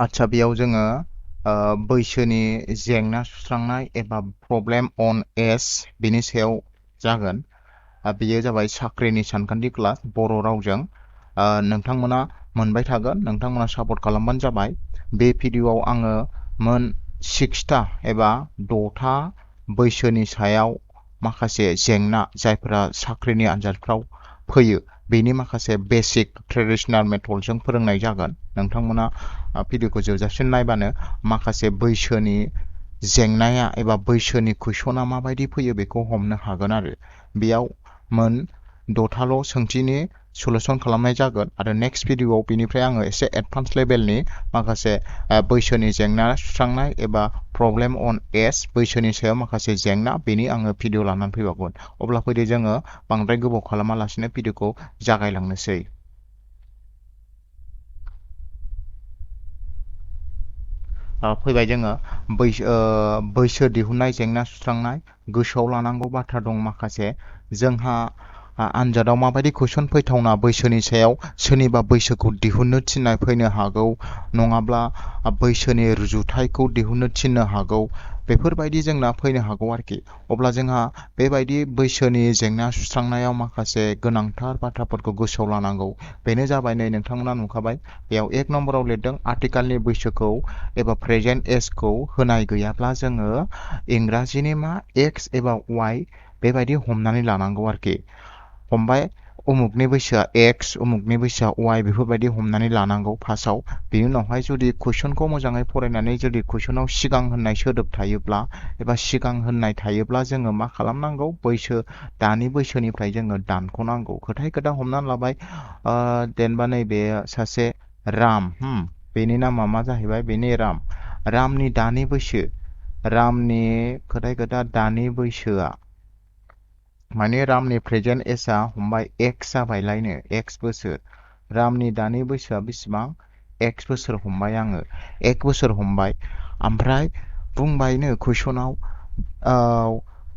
आच्छा बेयाव जोङो बैसोनि जेंना सुस्रांनाय एबा प्रब्लेम अन एज बिनि सायाव जागोन। बेयो जाबाय साख्रिनि सानखान्थि क्लास बर' रावजों। नोंथांमोना मोनबाय थागोन, नोंथांमोना सापर्ट खालामबानो जाबाय। बे भिडिअआव आङो मोन 6टा एबा 6टा बैसोनि सायाव माखासे जेंना जायफोरा साख्रिनि आनजादफ्राव फैयो बेनि माखासे बेसिक ट्रेडिशनेल मेथडजों फोरोंनाय जागोन। नोंथांमोना भिडिअखौ जोबजासिम नायबानो माखासे बैसोनि जेंनाया एबा बैसोनि कुइसना माबायदि फैयो बेखौ हमनो हागोन आरो। बेयाव मोन 6टाल' सोंथिनि सलुसन खालामनाय जागोन आरो नेक्स्ट भिडिअआव बेनिफ्राय आङो एसे एडभान्स लेभेलनि माखासे बैसोनि जेंना सुस्रांनाय एबा प्रब्लेम अन एज बैसोनि सायाव माखासे जेंना बेनि आङो भिडिअ लानानै फैबावगोन। अब्ला फैदो जोङो बांद्राय गोबाव खालामालासिनो भिडिअखौ जागायलांनोसै। फैबाय जोङो बैसो दिहुननाय जेंना सुस्रांनाय। गोसोआव लानांगौ बाथ्रा दं माखासे। जोंहा आनजादाव माबायदि कुइसन फैथावना बैसोनि सायाव सोरनिबा बैसोखौ दिहुननो थिननाय फैनो हागौ, नङाब्ला बैसोनि रुजुथायखौ दिहुननो थिननो हागौ, बेफोरबायदि जोंना फैनो हागौ आरोखि। अब्ला जोंहा बेबायदि बैसोनि जेंना सुस्रांनायाव माखासे गोनांथार बाथ्राफोरखौ गोसोआव लानांगौ। बेनो जाबाय नै नोंथांमोना नुखाबाय बेयाव 1 नम्बराव लिरदों आथिखालनि बैसोखौ एबा प्रेजेन्ट एजखौ होनाय गैयाब्ला जोङो इंराजिनि मा एक्स एबा वाइ बेबायदि हमनानै लानांगौ आरोखि। हमबाय उमुकनि बैसोआ एक्स, उमुकनि बैसोआ वाइ बेफोरबायदि हमनानै लानांगौ फार्स्टआव। बेनि उनावहाय जुदि कुइसनखौ मोजाङै फरायनानै जुदि कुइसनाव सिगां होननाय सोदोब थायोब्ला एबा सिगां होननाय थायोब्ला जोङो मा खालामनांगौ दानि बैसोनिफ्राय जोङो दानख'नांगौ। खोथाय खोथा हमनानै लाबाय जेनेबा नैबे सासे राम, बेनि नामा मा जाहैबाय, बेनि रामनि दानि बैसो, रामनि खोथाय खोथा दानि बैसोआ माने रामनि प्रेजेन्ट एजआ हमबाय एक्स जाबायलायनो, एक्स बोसोर। रामनि दानि बैसोआ बेसेबां, एक्स बोसोर हमबाय आङो, 1 बोसोर हमबाय। ओमफ्राय बुंबायनो कुइसनाव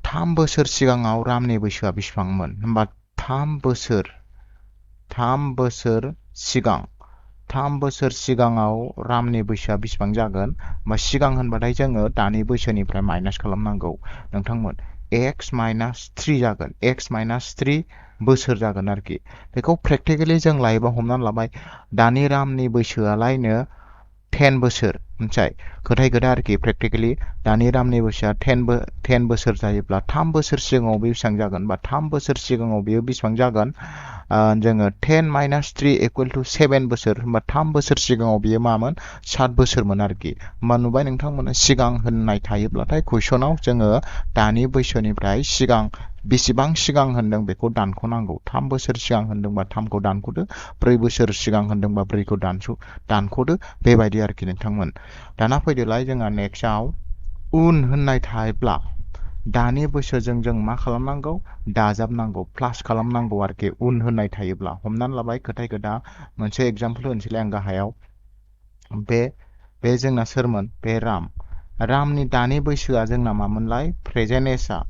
3 बोसोर सिगाङाव रामनि बैसोआ बेसेबांमोन। होमबा 3 बोसोर सिगां, 3 बोसोर सिगाङाव रामनि बैसोआ बेसेबां जागोन। होमबा सिगां होनबाथाय जोङो दानि बैसोनिफ्राय माइनास खालामनांगौ नोंथांमोन। x - 3 जागोन, x - 3 बोसोर जागोन आरोखि। बेखौ प्रेक्टिकेलि जों लायोबा हमनानै लाबाय दानि रामनि बैसोआलायनो 10 बोसोर, मिथिबाय खोथाय खोथा आरोखि। प्रेक्टिकेलि दानि रामनि बैसोआ 10 बोसोर जायोब्ला 3 बोसोर सिगाङाव बे बेसेबां जागोन, बा 3 बोसोर सिगाङाव बेयो बेसेबां जागोन, जोङो 10 - 3 = 7 बोसोर। होमबा 3 बोसोर सिगाङाव बियो मामोन, 7 बोसोरमोन आरोखि। होमबा नुबाय नोंथांमोना सिगां होननाय थायोब्लाथाय कुइसनाव जोङो दानि बैसोनिफ्राय सिगां बेसेबां सिगां होनदों बेखौ दानख'नांगौ। 3 बोसोर सिगां होनदोंबा 3खौ दानख'दो, 4 बोसोर सिगां होनदोंबा 4खौ दानख'दो, बेबायदि आरोखि नोंथांमोन। दाना फैदोलाय जोंहा नेक्स्टआव उन होननाय थायोब्ला दानि बैसोजों जों मा खालामनांगौ, दाजाबनांगौ, प्लास खालामनांगौ आरोखि। उन होननाय थायोब्ला हमनानै लाबाय खोथाय खोथा मोनसे एग्जाम्पल होनोसैलाय आं गाहायाव। बे जोंना सोरमोन, बे रामनि दानि बैसोआ जोंना मामोनलाय, प्रेजेन्ट एजआ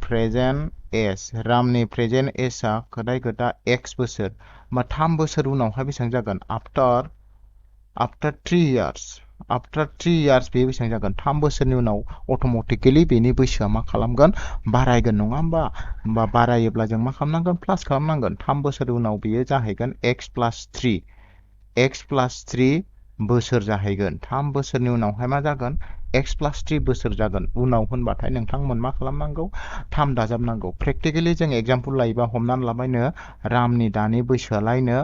प्रेजेन्ट एज, रामनि प्रेजेन्ट एजआ खोथाय खोथा एक्स बोसोर। होमबा 3 बोसोर उनावहाय बेसेबां जागोन, आफ्टार 3 इयार्स, बे बेसेबां जागोन, 3 बोसोरनि उनाव अट'मेटिकेलि बेनि बैसोआ मा खालामगोन, बारायगोन, नङा होमबा। होमबा बारायोब्ला जों मा खालामनांगोन, प्लास खालामनांगोन। 3 बोसोर उनाव बेयो जाहैगोन x + 3 बोसोर जाहैगोन। 3 बोसोरनि उनावहाय मा जागोन, x + 3 बोसोर जागोन। उनाव होनबाथाय नोंथांमोन मा खालामनांगौ, 3 दाजाबनांगौ। प्रेक्टिकेलि जों एग्जाम्पल लायोबा हमनानै लाबायनो रामनि दानि बैसोआलायनो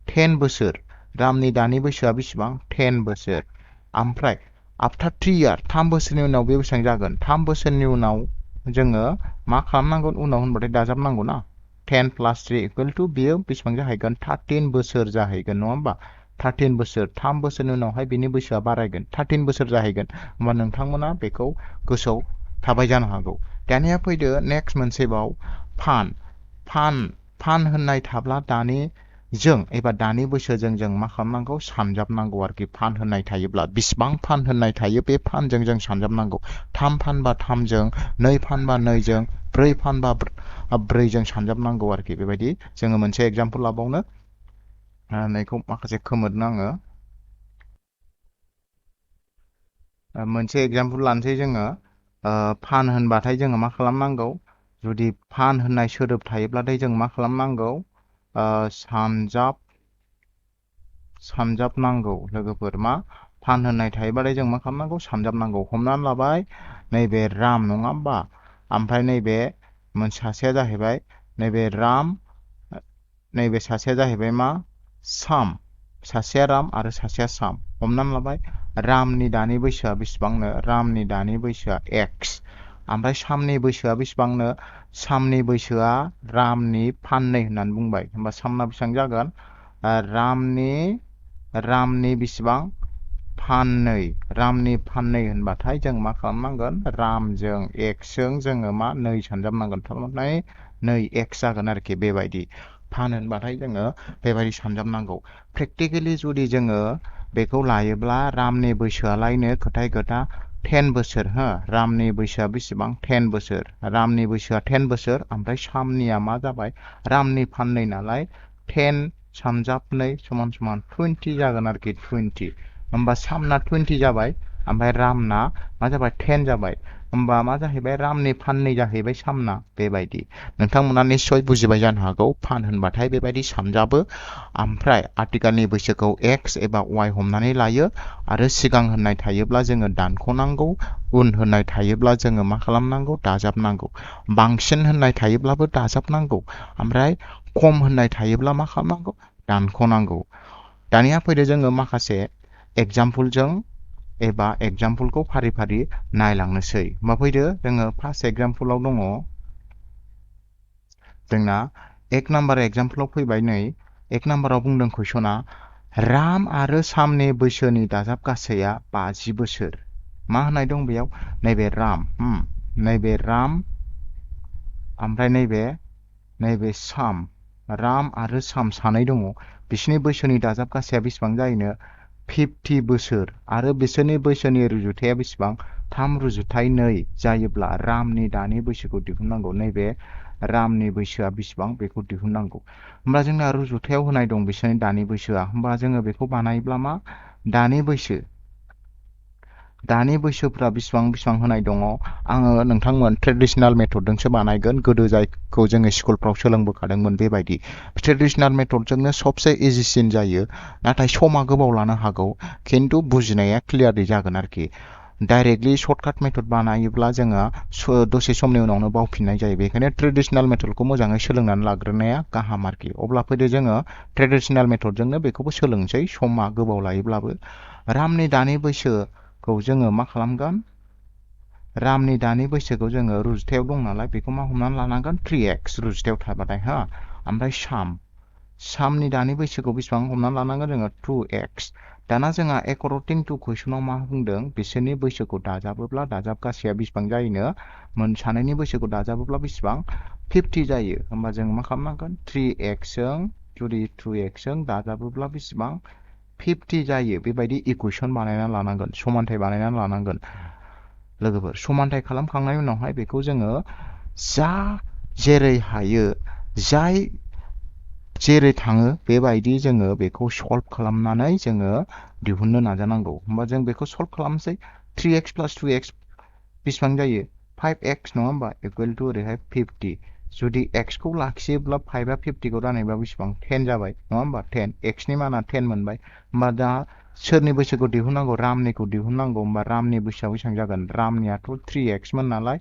10 बोसोर, रामनि दानि बैसोआ बेसेबां, 10 बोसोर। ओमफ्राय आफ्टार 3 इयार 3 बोसोरनि उनाव बे बेसेबां जागोन, 3 बोसोरनि उनाव जोङो मा खालामनांगोन, उनाव होनबाथाय दाजाबनांगौ ना। 10 + 3 = बेयो बेसेबां जाहैगोन, 13 बोसोर जाहैगोन, नङा होमबा। 13 बोसोर, 3 बोसोरनि उनावहाय बिनि बैसोआ बारायगोन, 13 बोसोर जाहैगोन। होमबा नोंथांमोना बेखौ गोसोआव थाबाय जानो हागौ। दानिया फैदो नेक्स्ट मोनसेबाव फान होननाय थाब्ला दानिजों एबा दानि बैसोजों जों मा खालामनांगौ, सानजाबनांगौ आरोखि। फान होननाय थायोब्ला बेसेबां फान होननाय थायो, बे फानजों जों सानजाबनांगौ। 3 फान बा 3जों, 2 फान बा 2जों, 4 फान बा 4जों सानजाबनांगौ आरोखि। बेबायदि जोङो मोनसे एग्जाम्पल लाबावनो, नैखौ माखासे खोमोरनो आङो। मोनसे एग्जाम्पल लानोसै जोङो फान होनबाथाय जोङो मा खालामनांगौ जुदि फान होननाय सोदोब थायोब्लाथाय जों मा खालामनांगौ सानजाबनांगौ लोगोफोर मा फान होननाय थायोबाथाय जों मा खालामनांगौ सानजाबनांगौ हमनानै लाबाय नैबे राम नङा होमबा ओमफ्राय नैबे सासेया जाहैबाय नैबे राम नैबे सासेया जाहैबाय मा साम सासेया राम आरो सासेया साम हमनानै लाबाय रामनि दानि बैसोआ बेसेबांनो रामनि दानि बैसोआ एक्स ओमफ्राय सामनि बैसोआ बेसेबांनो सामनि बैसोआ रामनि फाननै होननानै बुंबाय होमबा सामना बेसेबां जागोन रामनि बेसेबां रामनि फाननै होनबाथाय जों मा खालामनांगोन रामजों एक्सजों जोङो मा नै सानजाबनांगोन थारमाने नै एक्स जागोन आरोखि बेबायदि फान होनबाथाय जोङो बेबायदि सानजाबनांगौ प्रेक्टिकेलि जुदि जोङो बेखौ लायोब्ला रामनि बैसोआलायनो खोथाय खोथा 10 बोसोर हो रामनि बैसोआ बेसेबां 10 बोसोर रामनि बैसोआ 10 बोसोर ओमफ्राय सामनिया मा जाबाय रामनि फाननै नालाय 10 सानजाबनै समान समान 20 जागोन आरोखि 20 होमबा सामना 20 जाबाय ओमफ्राय रामना मा जाबाय 10 जाबाय होमबा मा जाहैबाय रामनि फाननै जाहैबाय सामना बेबायदि नोंथांमोना निस्सय बुजिबाय जानो हागौ फान होनबाथाय बेबायदि सानजाबो ओमफ्राय आथिखालनि बैसोखौ एक्स एबा वाइ हमनानै लायो आरो सिगां होननाय थायोब्ला जोङो दानख'नांगौ उन होननाय थायोब्ला जोङो मा खालामनांगौ दाजाबनांगौ बांसिन होननाय थायोब्लाबो दाजाबनांगौ ओमफ्राय खम होननाय थायोब्ला मा खालामनांगौ दानख'नांगौ दानिया फैदो जोङो माखासे एग्जाम्पलजों एबा एग्जाम्पलखौ फारि फारि नायलांनोसै मा फैदो जोङो फार्स्ट एग्जाम्पलाव दङ जोंना एक नाम्बार एग्जाम्पलाव फैबाय नै एक नाम्बाराव बुंदों कुइसना राम आरो सामनि बैसोनि दाजाब गासैया 50 बोसोर मा होननाय दं बेयाव नैबे राम ओमफ्राय नैबे साम राम आरो साम सानै दङ बिसोरनि बैसोनि दाजाब गासैया बेसेबां जायोनो 50 बोसोर आरो बिसोरनि बैसोनि रुजुथाया बेसेबां 3/2 जायोब्ला रामनि दानि बैसोखौ दिहुननांगौ नैबे रामनि बैसोआ बेसेबां बेखौ दिहुननांगौ होमबा जोंना रुजुथायाव होनाय दं बिसोरनि दानि बैसोआ होमबा जोङो बेखौ बानायोब्ला मा दानि बैसोफ्रा बेसेबां होनाय दङ आङो नोंथांमोन ट्रेडिशनेल मेथडजोंसो बानायगोन गोदो जायखौ जोङो स्कुलफ्राव सोलोंबोखादोंमोन बेबायदि ट्रेडिशनेल मेथडजोंनो सबसे इजिसिन जायो नाथाय समा गोबाव लानो हागौ खिन्थु बुजिनाया क्लियारलि जागोन आरोखि डाइरेक्टलि सर्टकाट मेथड बानायोब्ला जोङो दसे समनि उनावनो बावफिननाय जायो बेखायनो ट्रेडिशनेल मेथडखौ मोजाङै सोलोंनानै लाग्रोनाया गाहाम आरोखि अब्ला फैदो जोङो ट्रेडिशनेल मेथडजोंनो बेखौबो सोलोंसै समा गोबाव लायोब्लाबो रामनि दानि बैसोखौ जोङो मा खालामगोन रामनि दानि बैसोखौ जोङो रुजुथायाव दं नालाय बेखौ मा हमनानै लानांगोन 3x रुजुथायाव थाबाथाय हा ओमफ्राय सामनि दानि बैसोखौ बेसेबां हमनानै लानांगोन जोङो 2x दाना जोंहा एकर्डिं टु कुइसनाव मा बुंदों बिसोरनि बैसोखौ दाजाबोब्ला दाजाब गासैया बेसेबां जायोनो सानैनि बैसोखौ दाजाबोब्ला बेसेबां 50 जायो होमबा जों मा खालामनांगोन 3x जों जुदि 2x जों दाजाबोब्ला बेसेबां 50 जायो बेबायदि इकुवेसन बानायना लानांगोन समानथाइ बानायनानै लानांगोन लोगोफोर समानथाइ खालामखांनायनि उनावहाय बेखौ जोङो जेरै हायो जाय जेरै थाङो बेबायदि जोङो बेखौ सल्भ खालामनानै जोङो दिहुननो नाजानांगौ होमबा जों बेखौ सल्भ खालामसै 3x + 2x बेसेबां जायो 5x नङा होमबा इकुवेल टु ओरैहाय 50 जुदि x खौ लाखियोब्ला 5आ 50 खौ रानोब्ला बेसेबां 10 जाबाय नङा होमबा 10 x नि माना 10 मोनबाय होमबा दा सोरनि बैसोखौ दिहुननांगौ रामनिखौ दिहुननांगौ होमबा रामनि बैसोआ बेसेबां जागोन रामनियाथ' 3x मोन नालाय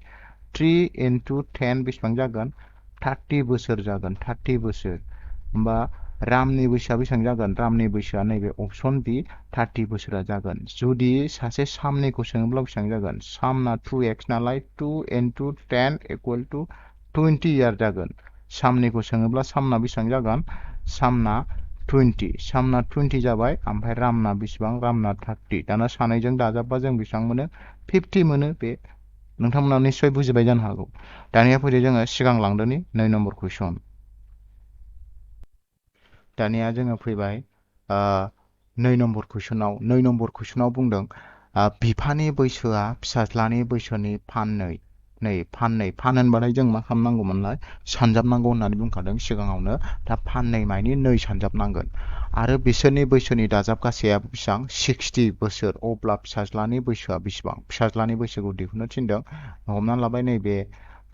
3 × 10 बेसेबां जागोन 30 बोसोर जागोन 30 बोसोर होमबा रामनि बैसोआ बेसेबां जागोन रामनि बैसोआ नैबे अपसन बि 30 बोसोरा जागोन जुदि सासे सामनिखौ सोङोब्ला बेसेबां जागोन सामना 2x नालाय 2 × 10 = 20 इयार जागोन सामनिखौ सोङोब्ला सामना बेसेबां जागोन सामना 20 जाबाय ओमफ्राय रामना बेसेबां रामना 30 दाना सानैजों दाजाबबा जों बेसेबां मोनो 50 मोनो बे नोंथांमोना निस्सय बुजिबाय जानो हागौ दानिया फैदो जोङो सिगां लांदोनि 2 नम्बर कुइसन दानिया जोङो फैबाय 2 नम्बर कुइसनाव बुंदों बिफानि बैसोआ फिसाज्लानि बैसोनि फाननै नै फानहोनबाथाय जों मा खालामनांगौमोनलाय सानजाबनांगौ होननानै बुंखादों सिगाङावनो दा फाननै मायनि नै सानजाबनांगोन आरो बिसोरनि बैसोनि दाजाब गासैया बेसेबां 60 बोसोर अब्ला फिसाज्लानि बैसोआ बेसेबां फिसाज्लानि बैसोखौ दिहुननो थिनदों हमनानै लाबाय नैबे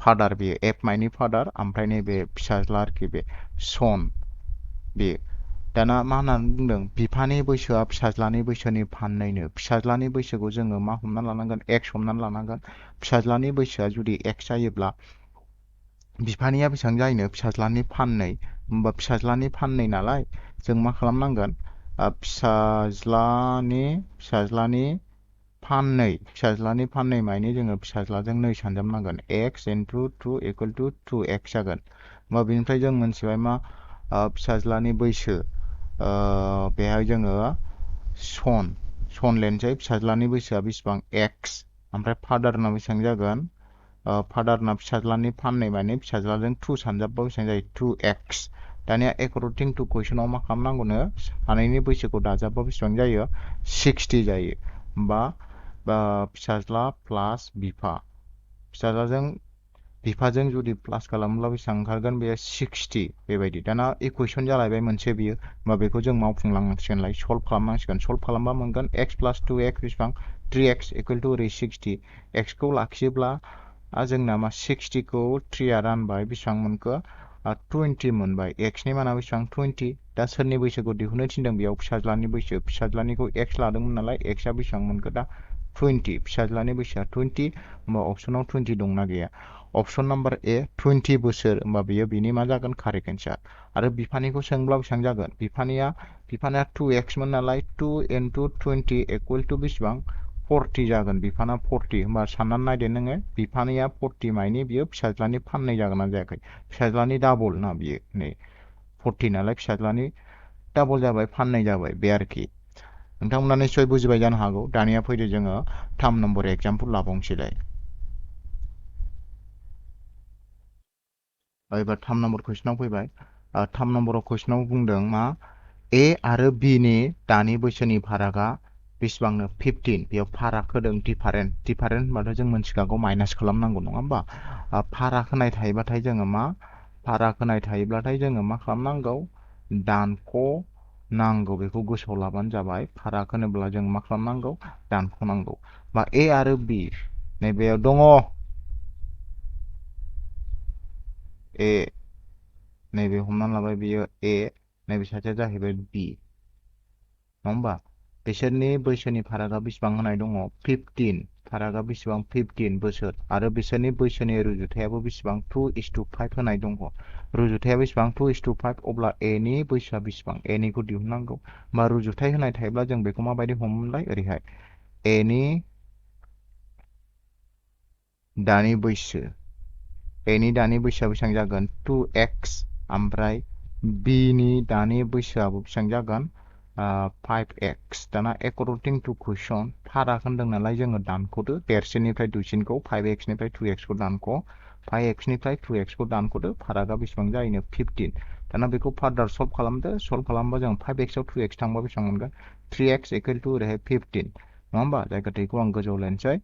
फादार बेयो एफ माइनि फादार ओमफ्राय नैबे फिसाज्ला आरोखि बे सन बे दाना मा होननानै बुंदों बिफानि बैसोआ फिसाज्लानि बैसोनि फाननैनो फिसाज्लानि बैसोखौ जोङो मा हमनानै लानांगोन एक्स हमनानै लानांगोन फिसाज्लानि बैसोआ जुदि एक्स जायोब्ला बिफानिया बेसेबां जायोनो फिसाज्लानि फाननै होमबा फिसाज्लानि फाननै नालाय जों मा खालामनांगोन फिसाज्लानि फाननै मायनि जोङो फिसाज्लाजों नै सानजाबनांगोन x into 2 equal to 2x जागोन होमबा बेनिफ्राय जों मोनथिबाय मा फिसाज्लानि बैसो बेहाय जोङो सन लेनसै फिसाज्लानि बैसोआ बेसेबां x ओमफ्राय फादारना बेसेबां जागोन फादारना फिसाज्लानि फाननै माने फिसाज्लाजों 2 सानजाबबा बेसेबां जायो 2x दानिया एकर्डिं टु कुइसनाव मा खालामनांगौनो सानैनि बैसोखौ दाजाबबा बेसेबां जायो 60 जायो होमबा फिसाज्ला प्लास बिफाजों जुदि प्लास खालामोब्ला बेसेबां ओंखारगोन बेयो 60 बेबायदि दाना इकुवेसन जालायबाय मोनसे बियो होमबा बेखौ जों मावफुंलांनांसिगोनलाय सल्भ खालामनांसिगोन सल्भ खालामबा मोनगोन x प्लास 2x बेसेबां 3x इकुवेल टु ओरै 60 x खौ लाखियोब्ला जोंना मा 60 खौ 3 आ रानबाय बेसेबां मोनखो 20 मोनबाय x नि माना बेसेबां 20 दा सोरनि बैसोखौ दिहुननो थिनदों बेयाव फिसाज्लानि बैसो फिसाज्लानिखौ x लादोंमोन नालाय x आ बेसेबां मोनखो दा 20 फिसाज्लानि बैसोआ 20 होमबा अपसनाव 20 दंना गैया अपसन नाम्बार ए 20 बोसोर होमबा बेयो बिनि मा जागोन कारेक्ट एन्सार आरो बिफानिखौ सोंब्ला बेसेबां जागोन बिफाना 2x मोन नालाय 2 into 20 इकुवेल टु बेसेबां 40 जागोन बिफाना 40 होमबा साननानै नायदो नोङो बिफानिया 40 मायनि बियो फिसाज्लानि फाननै जागोन ना जायाखै फिसाज्लानि डाबल ना बियो नै 40 नालाय फिसाज्लानि डाबल जाबाय फाननै जाबाय बे आरोखि नोंथांमोना निश्चय बुजिबाय जानो हागौ दानिया फैदो जोङो 3 नम्बर एग्जाम्पल लाबावनोसैलाय एबार 3 नम्बर कुइसनाव फैबाय 3 नम्बराव कुइसनाव बुंदों मा ए आरो बि नि दानि बैसोनि फारागा बेसेबांनो 15 बेयाव फाराग होदों डिफारेन्ट होनबाथ' जों मोनथिखागौ माइनास खालामनांगौ नङा होमबा फाराग होनाय थायोबाथाय जोङो मा खालामनांगौ दानख' नांगौ बेखौ गोसोआव लाबानो जाबाय फाराग होनोब्ला जों मा खालामनांगौ दानख'नांगौ बा ए आरो बि नैबेयाव दङ ए नैबे हमनानै लाबाय बियो ए नैबे सासेया जाहैबाय बि नङा होमबा बिसोरनि बैसोनि फारागा बेसेबां होनाय दङ 15 फारागा बेसेबां 15 बोसोर आरो बिसोरनि बैसोनि रुजुथायाबो बेसेबां 2:5 होनाय दङ रुजुथाया बेसेबां 2:5 अब्ला ए नि बैसोआ बेसेबां ए निखौ दिहुननांगौ बा रुजुथाय होनाय थायोब्ला जों बेखौ माबायदि हमोमोनलाय ओरैहाय ए नि दानि बैसो बैसोआ बेसेबां जागोन 2x ओमफ्राय b नि दानि बैसोआबो बेसेबां जागोन 5x दाना एकर्डिं टु कुइसन फाराग होनदों नालाय जोङो दानख'दो देरसिननिफ्राय दुइसिनखौ 5x निफ्राय 2x खौ दानख' 5x निफ्राय 2x खौ दानख'दो फारागा बेसेबां जायोनो 15 दाना बेखौ फार्दार सल्भ खालामबा जों 5x आव 2x थांबा बेसेबां मोनगोन 3x इकुवेल टु ओरैहाय 15 नङा होमबा जायगा थैखौ आं गोजौआव लानोसै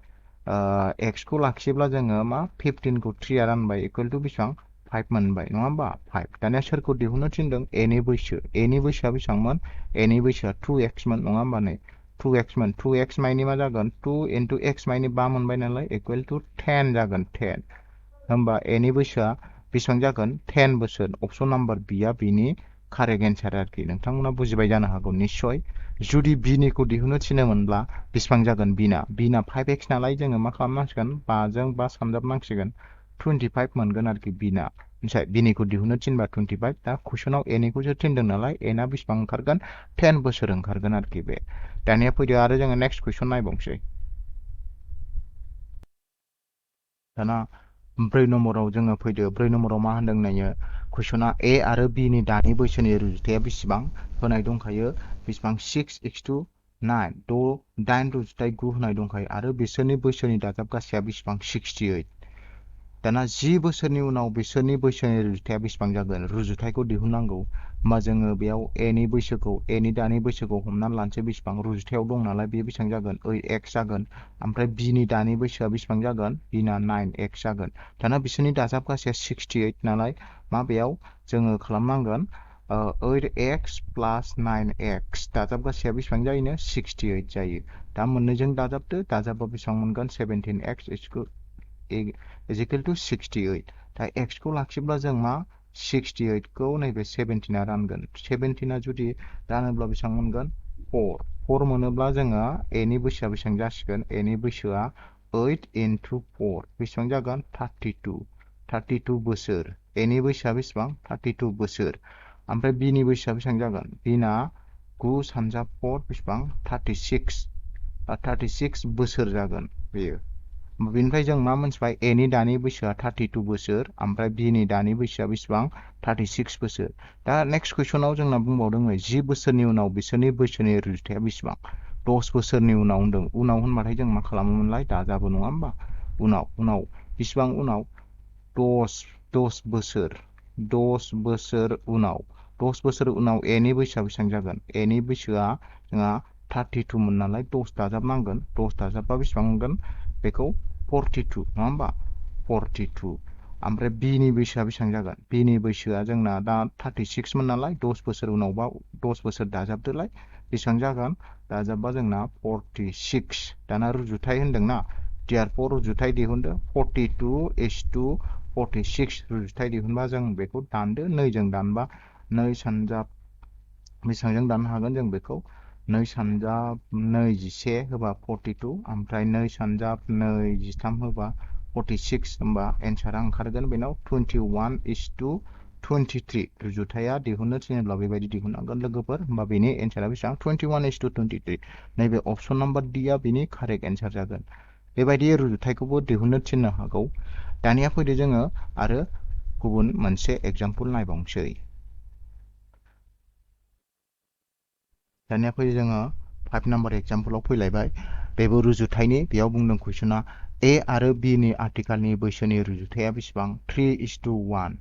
x खौ लाखियोब्ला जोङो मा 15 खौ 3 आ रानबाय इकुवेल टु बेसेबां 5 मोनबाय नङा होमबा 5 दानिया सोरखौ दिहुननो थिनदों ए नि बैसोआ बेसेबांमोन ए नि बैसोआ 2x मोन नङा होमबा नै 2x माइनि मा जागोन 2 into x माइनि 5 मोनबाय नालाय इकुवेल टु 10 जागोन 10 होमबा ए नि बैसोआ बेसेबां जागोन 10 बोसोर अपसन नाम्बार बि आ बिनि कारेक्ट एन्सार आरोखि नोंथांमोना बुजिबाय जानो हागौ निस्सय जुदि बि निखौ दिहुननो थिनोमोनब्ला बेसेबां जागोन बिना 5x नालाय जोङो मा खालामनांसिगोन 5 जों 5 सानजाबनांसिगोन 25 मोनगोन आरोखि बिना बिनिखौ दिहुननो थिनबा 25 दा कुइसनाव ए निखौसो थिनदों नालाय ए ना बेसेबां ओंखारगोन 10 बोसोर ओंखारगोन आरोखि बे दानिया फैदो आरो जोङो नेक्स्ट कुइसन नायबावनोसै दाना 4 नम्बराव जोङो फैदो 4 नम्बराव मा होनदों नायो कुइसना ए आरो बि नि दानि बैसोनि रुजुथाया बेसेबां होनाय दंखायो बेसेबां 6:9 8 रुजुथाय 9 होनाय दंखायो आरो बिसोरनि बैसोनि दाजाब गासैया बेसेबां 68 दाना 10 बोसोरनि उनाव बिसोरनि बैसोनि रुजुथाया बेसेबां जागोन रुजुथायखौ दिहुननांगौ होमबा जोङो बेयाव एनि बैसोखौ एनि दानि बैसोखौ हमनानै लानोसै बेसेबां रुजुथायाव दं नालाय बेयो बेसेबां जागोन 8x जागोन ओमफ्राय बिनि दानि बैसोआ बेसेबां जागोन बिना 9x जागोन दाना बिसोरनि दाजाब गासैया 68 नालाय मा बेयाव जोङो खालामनांगोन 8x plus 9x दाजाब गासैया बेसेबां जायोनो 68 जायो दा मोननैजों दाजाबदो दाजाबा बेसेबां मोनगोन 17x is equal to 68 दा x खौ लाखिब्ला जों मा 68 खौ नैबे 17 आ रानगोन 17 आ जुदि रानोब्ला बेसेबां मोनगोन 4 मोनोब्ला जोङो a नि बैसोआ बेसेबां जासिगोन a नि बैसोआ 8 into 4 बेसेबां जागोन 32 बोसोर a नि बैसोआ बेसेबां 32 बोसोर ओमफ्राय b नि बैसोआ बेसेबां जागोन बिना 9 सानजाब 4 बेसेबां 36 बोसोर जागोन बेयो बेनिफ्राय जों मा मोनथिबाय a नि दानि बैसोआ 32 बोसोर ओमफ्राय b नि दानि बैसोआ बेसेबां 36 बोसोर दा नेक्स्ट कुइसनाव जोंना बुंबावदों 10 बोसोरनि उनाव बिसोरनि बैसोनि रुजुथाया बेसेबां 10 बोसोरनि उनाव होनदों उनाव होनबाथाय जों मा खालामोमोनलाय दाजाबो नङा होमबा उनाव बेसेबां उनाव 10 बोसोर उनाव 10 बोसोर उनाव a नि बैसोआ बेसेबां जागोन a नि बैसोआ जोंहा 32 मोन नालाय 10 दाजाबनांगोन 10 दाजाबबा बेसेबां मोनगोन बेखौ 42 नङा होमबा 42 ओमफ्राय b नि बैसोआ बेसेबां जागोन b नि बैसोआ जोंना दा 36 मोन नालाय 10 बोसोर उनावबा 10 बोसोर दाजाबदोलाय बेसेबां जागोन दाजाबबा जोंना 46 दाना रुजुथाय होनदोंना therefore रुजुथाय दिहुनदो 42:46 रुजुथाय दिहुनबा जों बेखौ दानदो 2 जों दानबा 2 सानजाब बेसेबांजों दाननो हागोन जों बेखौ 2 सानजाब 21 होबा 42 ओमफ्राय 2 सानजाब 23 होबा 46 होमबा एन्सारा ओंखारगोन बेनाव 21:23 रुजुथाया दिहुननो थिनोब्ला बेबायदि दिहुननांगोन लोगोफोर होमबा बेनि एन्सारा बेसेबां 21:23 नैबे अपसन नाम्बार D आ बेनि कारेक्ट एन्सार जागोन बेबायदि रुजुथायखौबो दिहुननो थिननो हागौ दानिया फैदो जोङो आरो गुबुन मोनसे एग्जाम्पल नायबावनोसै दानिया फैदो जोङो 5 नाम्बार एग्जाम्पलाव फैलायबाय बेबो रुजुथायनि बेयाव बुंदों कुइसना A आरो B नि आथिखालनि बैसोनि रुजुथाया बेसेबां 3:1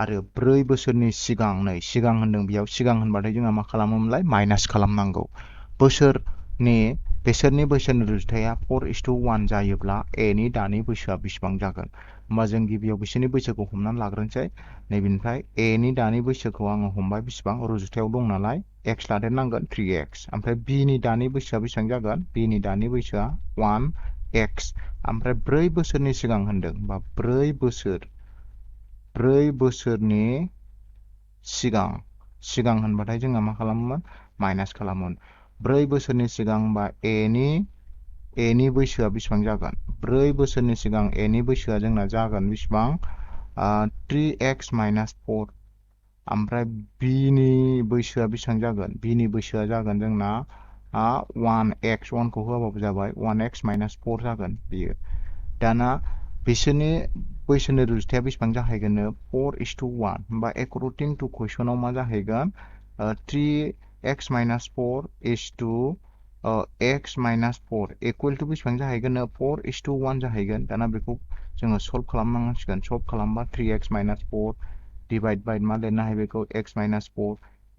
आरो 4 बोसोरनि सिगां सिगां होनदों बेयाव सिगां होनबाथाय जोंहा मा खालामोमोनलाय माइनास खालामनांगौ बिसोरनि बैसोनि रुजुथाया 4:1 जायोब्ला A नि दानि बैसोआ बेसेबां जागोन होमबा जों गिबियाव बिसोरनि बैसोखौ हमनानै लाग्रोनोसै नैबेनिफ्राय A नि दानि बैसोखौ आङो हमबाय बेसेबां रुजुथायाव दं नालाय x लादेरनांगोन 3x ओमफ्राय b नि दानि बैसोआ बेसेबां जागोन b नि दानि बैसोआ 1x ओमफ्राय 4 बोसोरनि सिगां होनदों बा 4 बोसोरनि सिगां होनबाथाय जोंहा मा खालामोमोन माइनास खालामोमोन 4 बोसोरनि सिगां बा a नि बैसोआ बेसेबां जागोन 4 बोसोरनि सिगां a नि बैसोआ जोंना जागोन बेसेबां 3x - 4 ओमफ्राय b नि बैसोआ बेसेबां जागोन b नि बैसोआ जागोन जोंना 1x 1 खौ होआबाबो जाबाय 1x - 4 जागोन बियो दाना बिसोरनि बैसोनि रुजुथाया बेसेबां जाहैगोन 4:1 होमबा एकर्डिं टु कुइसनाव मा जाहैगोन 3x - 4 x - 4 इकुवेल टु बेसेबां जाहैगोन 4:1 जाहैगोन दाना बेखौ जोङो सल्भ खालामनांसिगोन सल्भ खालामबा 3x - 4 डिवाइड बाय मा लिरनो हायो बेखौ x - 4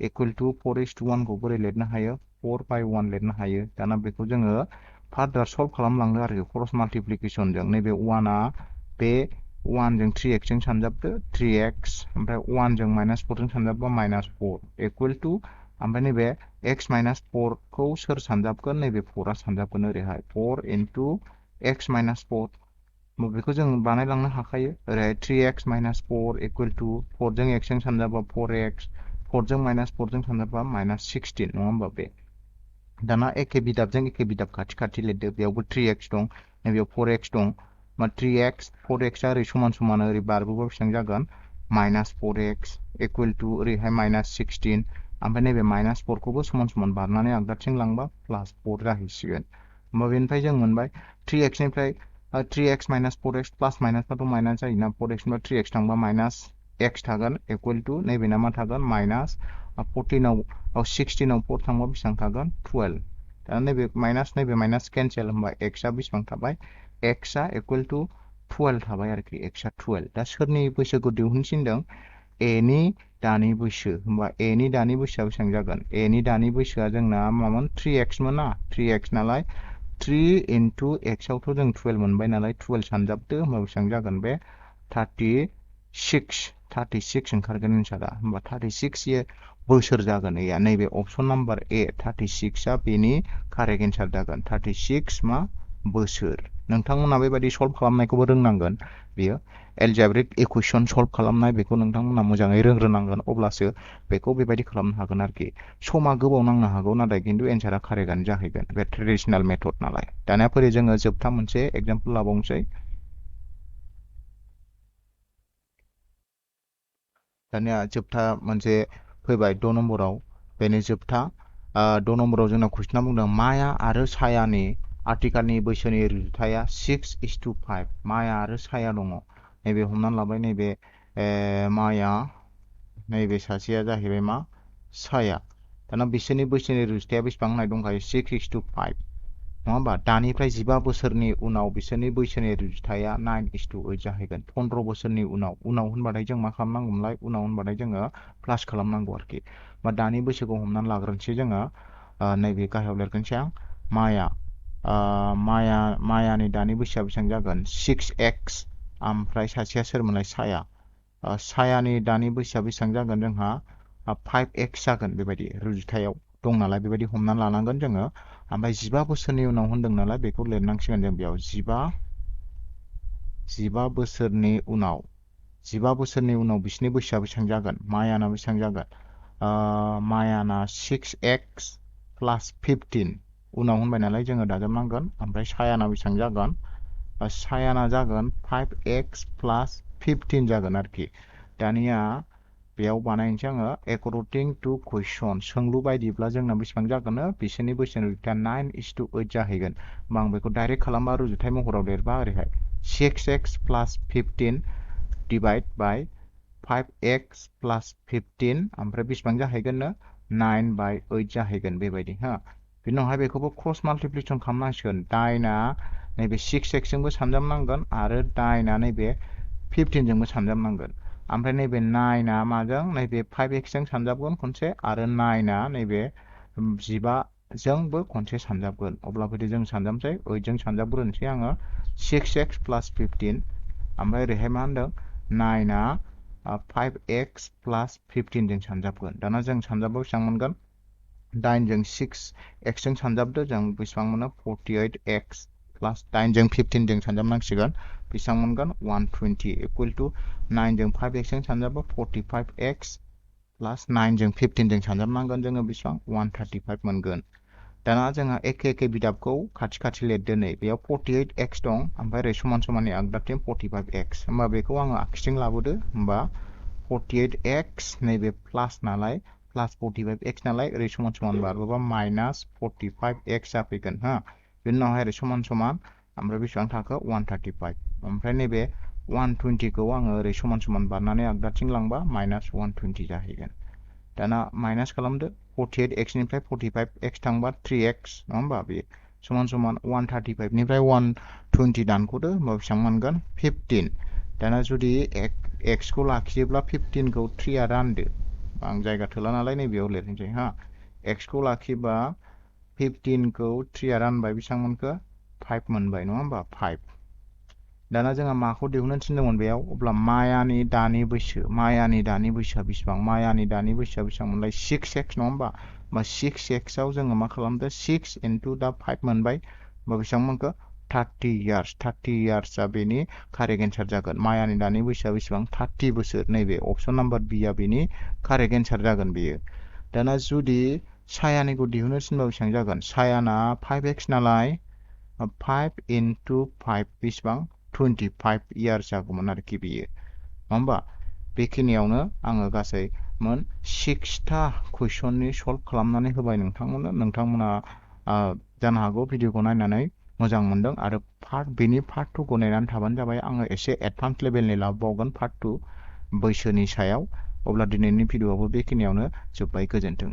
इकुवेल टु 4:1 खौ बोरै लिरनो हायो 4/1 लिरनो हायो दाना बेखौ जोङो फार्दार सल्भ खालामलांनो आरो क्रस माल्टिप्लिकेसनजों नैबे 1 आ बे 1 जों 3x जों सानजाबदो 3x ओमफ्राय 1 जों -4 जों सानजाबबा -4 इकुवेल टु ओमफ्राय नैबे x - 4 खौ सोर सानजाबगोन नैबे 4 आ सानजाबगोन ओरैहाय 4 into x - 4 बेखौ जों बानायलांनो हाखायो ओरैहाय 3x - 4 इकुवेल टु 4 जों x जों सानजाबा 4x 4 जों -4 जों सानजाबा -16 नङा होमबा बे दाना एखे बिदाबजों एखे बिदाब खाथि खाथि लिरदो बेयावबो 3x दं नैबेयाव 4x दं 3x 4x आ ओरै समान समान ओरै बारबोबा बेसेबां जागोन -4x इकुवेल टु ओरैहाय -16 ओमफ्राय नैबे -4 खौबो समान समान बारनानै आगदाथिं लांबा +4 जाहैसिगोन होमबा बेनिफ्राय जों मोनबाय 3x निफ्राय 3x - 4x प्लास माइनासबाथ' माइनास जायोना 4x निफ्राय 3x थांबा -x थागोन इकुवेल टु नैबेना मा थागोन -14 आव 16 आव 4 थांबा बेसेबां थागोन 12 दा नैबे माइनास कैंसिल होमबा x आ बेसेबां थाबाय x आ इकुवेल टु 12 थाबाय आरोखि एक्सआ 12 दा सोरनि बैसोखौ दिहुनसिनदों ए नि दानि बैसो होमबा ए नि दानि बैसोआ बेसेबां जागोन ए नि दानि बैसोआ जोंना मामोन 3x मोन ना 3x नालाय 3 into x आवथ' जों 12 मोनबाय नालाय 12 सानजाबदो होमबा बेसेबां जागोन बे 36 ओंखारगोन एन्सारा होमबा 36 ये बोसोर जागोन एया नैबे अपसन नाम्बार ए 36 आ बेनि कारेक्ट एन्सार जागोन 36 मा बोसोर नोंथांमोना बेबायदि सल्भ खालामनायखौबो रोंनांगोन बेयो एलजेब्रिक इकुवेशन सल्भ खालामनाय बेखौ नोंथांमोना मोजाङै रोंग्रोनांगोन अब्लासो बेखौ बेबायदि खालामनो हागोन आरोखि समा गोबाव नांनो हागौ नाथाय खिन्थु एन्सारा कारेक्टआनो जाहैगोन बे ट्रेडिशनेल मेथड नालाय दानिया फैयो जोङो जोबथा मोनसे एग्जाम्पल लाबावनोसै दानिया जोबथा मोनसे फैबाय 6 नम्बराव बेनि जोबथा 6 नम्बराव जोंना कुइसना बुंदों माया आरो सायानि आथिखालनि बैसोनि रुजुथाया 6:5 माया आरो साया दङ नैबे हमनानै लाबाय नैबे माया नैबे सासेया जाहैबाय मा साया दाना बिसोरनि बैसोनि रुजुथाया बेसेबां होननाय दंखायो 6:5 नङा होमबा दानिफ्राय 15 बोसोरनि उनाव बिसोरनि बैसोनि रुजुथाया 9:8 जाहैगोन 15 बोसोरनि उनाव होनबाथाय जों मा खालामनांगौमोनलाय उनाव होनबाथाय जोङो प्लास खालामनांगौ आरोखि बा दानि बैसोखौ हमनानै लाग्रोनोसै जोङो नैबे गाहायाव लिरगोनसै आं मायानि दानि बैसोआ बेसेबां जागोन 6x ओमफ्राय सासेया सोरमोनलाय साया सायानि दानि बैसोआ बेसेबां जागोन जोंहा 5x जागोन बेबायदि रुजुथायाव दं नालाय बेबायदि हमनानै लानांगोन जोङो ओमफ्राय 15 बोसोरनि उनाव होनदों नालाय बेखौ लिरनांसिगोन जों बेयाव 15 बोसोरनि उनाव 15 बोसोरनि उनाव बिसिनि बैसोआ बेसेबां जागोन मायाना बेसेबां जागोन मायाना 6x प्लास 15 उनाव होनबाय नालाय जोङो दाजाबनांगोन ओमफ्राय सायाना बेसेबां जागोन सायाना जागोन 5x प्लास 15 जागोन आरोखि दानिया बेयाव बानायनोसै आङो एकर्डिं टु कुइसन सोंलु बायदिब्ला जोंना बेसेबां जागोन बिसोरनि बैसोनि रुजुथाया 9:8 जाहैगोन होमबा आं बेखौ डाइरेक्ट खालामबा रुजुथाय महराव लिरबा ओरैहाय 6x plus 15 divide by 5x प्लास 15 ओमफ्राय बेसेबां जाहैगोननो 9/8 जाहैगोन बेबायदि हा बिनि उनावहाय बेखौबो क्रस माल्टिप्लिकेसन खालामनांसिगोन दाइना नैबे 6x जोंबो सानजाबनांगोन आरो दाइना नैबे 15 जोंबो सानजाबनांगोन ओमफ्राय नैबे 9 आ माजों नैबे 5x जों सानजाबगोन खनसे आरो 9 आ नैबे 15 जोंबो खनसे सानजाबगोन अब्ला बिदि जों सानजाबसै 8 जों सानजाबग्रोनोसै आङो 6x प्लास 15 ओमफ्राय ओरैहाय मा होनदों 9 आ 5x प्लास 15 जों सानजाबगोन दाना जों सानजाबाव बेसेबां मोनगोन 9 जों 6x जों सानजाबदो जों बेसेबां मोनो 48x प्लास 9 जों 15 जों सानजाबनांसिगोन बेसेबां मोनगोन 120 इक्वल टु 9 जों 5x जों सानजाबा 45x प्लास 9 जों 15 जों सानजाबनांगोन जोङो बेसेबां 135 मोनगोन दाना जोंहा एखे बिदाबखौ खाथि खाथि लिरदो नै बेयाव 48x दं ओमफ्राय ओरै समान समाननि आगदाथिं 45x होमबा बेखौ आङो आगसिथिं लाबोदो होमबा 48x नैबे प्लास नालाय प्लास 45x नालाय ओरै समान समान बारबोबा माइनास 45x जाफैगोन हा बेनि उनावहाय ओरै समान समान ओमफ्राय बेसेबां थाखो 135 ओमफ्राय नैबे 120 खौ आङो ओरै समान समान बारनानै आगदाथिं लांबा माइनास 120 जाहैगोन दाना माइनास खालामदो 48x निफ्राय 45x थांबा 3x नङा होमबा बे समान समान 135 निफ्राय 120 दानख'दो होमबा बेसेबां मोनगोन 15 दाना जुदि x खौ लाखियोब्ला 15 खौ 3 आ रानदो आं जायगा थोला नालाय नैबेयाव लिरनोसै हा x खौ लाखिबा 15 खौ 3 आ रानबाय बेसेबां मोनखो 5 मोनबाय नङा होमबा 5 दाना जोंहा माखौ दिहुननो थिनदोंमोन बेयाव अब्ला मायानि दानि बैसोआ बेसेबां मायानि दानि बैसोआ बेसेबां मोनलाय 6x नङा होमबा 6x आव जोङो मा खालामदो 6 into दा 5 मोनबाय होमबा बेसेबां मोनखो 30 इयार्स आ बेनि कारेक्ट एन्सार जागोन मायानि दानि बैसोआ बेसेबां 30 बोसोर नैबे अपसन नाम्बार बि आ बेनि कारेक्ट एन्सार जागोन बेयो दाना जुदि सायानिखौ दिहुननो थिनबा बेसेबां जागोन सायाना 5x नालाय 5 into 5 बेसेबां 25 इयार्स जागौमोन आरोखि बेयो नङा होमबा बेखिनियावनो आङो गासै मोन 6टा कुइसननि सल्भ खालामनानै होबाय नोंथांमोना जानो हागौ भिडिअखौ नायनानै मोजां मोनदों आरो बेनि पार्ट 2 खौ नेनानै थाबानो जाबाय आङो एसे एडभान्स लेभेलनि लाबावगोन पार्ट 2 बैसोनि सायाव अब्ला दिनैनि भिडिअआबो बेखिनियावनो जोब्बाय गोजोन्थों